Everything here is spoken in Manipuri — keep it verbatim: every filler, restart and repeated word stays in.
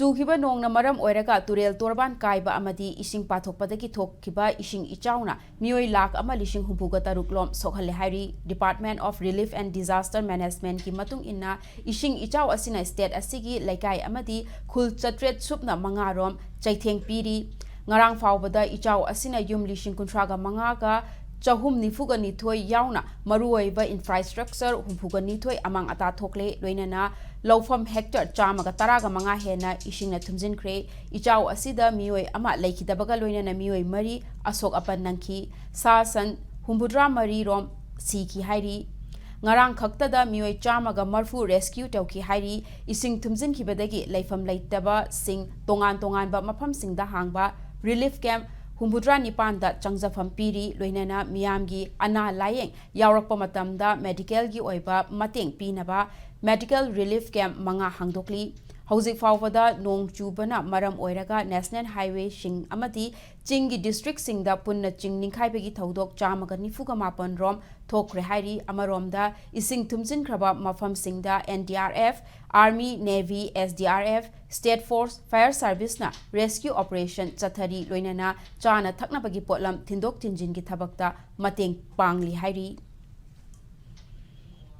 ꯇꯨꯈꯤꯕ ꯅꯣꯡꯅ ꯃꯔꯝ ꯑꯣꯏꯔꯒ ꯇꯨꯔꯦꯜ ꯇꯣꯔꯕꯥꯟ ꯀꯥꯏꯕ ꯑꯃꯗꯤ ꯏꯁꯤꯡ ꯄꯥꯊꯣꯛꯄꯗꯒꯤ ꯊꯣꯛꯈꯤꯕ ꯏꯁꯤꯡ ꯏꯆꯥꯎꯅ ꯃꯤꯑꯣꯏ ꯂꯥꯈ ꯑꯃ ꯂꯤꯁꯤꯡ ꯍꯨꯝꯐꯨꯒ ꯇꯔꯨꯛ ꯂꯣꯝ ꯁꯣꯛꯍꯜꯂꯦ ꯍꯥꯏꯔꯤ꯫ Department of Relief and Disaster Managementꯀꯤ ꯃꯇꯨꯡ ꯏꯟꯅ, ꯏꯁꯤꯡ ꯏꯆꯥꯎ ꯑꯁꯤꯅ state ꯑꯁꯤꯒꯤ ꯂꯩꯀꯥꯏ ꯑꯃꯗꯤ ꯈꯨꯜ ꯆꯥꯇ꯭ꯔꯦꯠ ꯁꯨꯞꯅ ꯃꯉꯥ ꯔꯣꯝ ꯆꯩꯊꯦꯡ ꯄꯤꯔꯤ꯫ ꯉꯔꯥꯡ ꯐꯥꯎꯕꯗ ꯏꯆꯥꯎ ꯑꯁꯤꯅ ꯌꯨꯝ ꯂꯤꯁꯤꯡ ꯀꯨꯟꯊ꯭ꯔꯥꯒ ꯃꯉꯥꯒ ꯆꯍꯨꯝ ꯅꯤꯐꯨꯒ ꯅꯤꯊꯣꯏ ꯌꯥꯎꯅ ꯃꯔꯨꯑꯣꯏꯕ infrastructure ꯍꯨꯝꯐꯨꯒ ꯅꯤꯊꯣꯏ ꯑꯃꯥꯡ ꯑꯇꯥ ꯊꯣꯛꯂꯦ, ꯂꯣꯏꯅꯅ ꯂꯧꯐꯝ hectare ꯆꯥꯝꯃꯒ ꯇꯔꯥꯒ ꯃꯉꯥ ꯍꯦꯟꯅ ꯏꯁꯤꯡꯅ ꯊꯨꯝꯖꯤꯟꯈ꯭ꯔꯦ꯫ ꯏꯆꯥꯎ ꯑꯁꯤꯗ ꯃꯤꯑꯣꯏ ꯑꯃ ꯂꯩꯈꯤꯗꯕꯒ ꯂꯣꯏꯅꯅ ꯃꯤꯑꯣꯏ ꯃꯔꯤ ꯑꯁꯣꯛ ꯑꯄꯟ ꯅꯪꯈꯤ꯫ ꯁꯥ ꯁꯟ ꯍꯨꯝꯐꯨꯇꯔꯥ ꯃꯔꯤ ꯔꯣꯝ ꯁꯤꯈꯤ ꯍꯥꯏꯔꯤ꯫ ꯉꯔꯥꯡ ꯈꯛꯇꯗ ꯃꯤꯑꯣꯏ ꯆꯥꯝꯃꯒ ꯃꯔꯐꯨ rescue ꯇꯧꯈꯤ ꯍꯥꯏꯔꯤ꯫ ꯏꯁꯤꯡ ꯊꯨꯝꯖꯤꯟꯈꯤꯕꯗꯒꯤ ꯂꯩꯐꯝ ꯂꯩꯇꯕꯁꯤꯡ ꯇꯣꯉꯥꯟ ꯇꯣꯉꯥꯟꯕ ꯃꯐꯝꯁꯤꯡꯗ ꯍꯥꯡꯕ relief camp ꯍꯨꯝꯐꯨꯇꯔꯥ ꯅꯤꯄꯥꯟꯗ ꯆꯪꯖꯐꯝ ꯄꯤꯔꯤ, ꯂꯣꯏꯅꯅ ꯃꯤꯌꯥꯝꯒꯤ ꯑꯅꯥ ꯂꯥꯌꯦꯡ ꯌꯥꯎꯔꯛꯄ ꯃꯇꯝꯗ medicalꯒꯤ ꯑꯣꯏꯕ ꯃꯇꯦꯡ ꯄꯤꯅꯕ medical relief camp ꯃꯉꯥ ꯍꯥꯡꯗꯣꯛꯂꯤ꯫ ꯍꯧꯖꯤꯛ ꯐꯥꯎꯕꯗ ꯅꯣꯡ ꯆꯨꯕꯅ ꯃꯔꯝ ꯑꯣꯏꯔꯒ national highwayꯁꯤꯡ ꯑꯃꯗꯤ ꯆꯤꯡꯒꯤ districtꯁꯤꯡꯗ ꯄꯨꯟꯅ ꯆꯤꯡ ꯅꯤꯡꯈꯥꯏꯕꯒꯤ ꯊꯧꯗꯣꯛ ꯆꯥꯝꯃꯒ ꯅꯤꯐꯨꯒ ꯃꯥꯄꯟ ꯔꯣꯝ ꯊꯣꯛꯈ꯭ꯔꯦ ꯍꯥꯏꯔꯤ꯫ ꯑꯃꯔꯣꯝꯗ, ꯏꯁꯤꯡ ꯊꯨꯝꯖꯤꯟꯈ꯭ꯔꯕ ꯃꯐꯝꯁꯤꯡꯗ N D R F, Army, Navy, S D R F, State Force, Fire Serviceꯅ rescue operation ꯆꯠꯊꯔꯤ, ꯂꯣꯏꯅꯅ ꯆꯥꯅ ꯊꯛꯅꯕꯒꯤ ꯄꯣꯠꯂꯝ ꯊꯤꯟꯗꯣꯛ ꯊꯤꯟꯖꯤꯟꯒꯤ ꯊꯕꯛꯇ ꯃꯇꯦꯡ ꯄꯥꯡꯂꯤ ꯍꯥꯏꯔꯤ꯫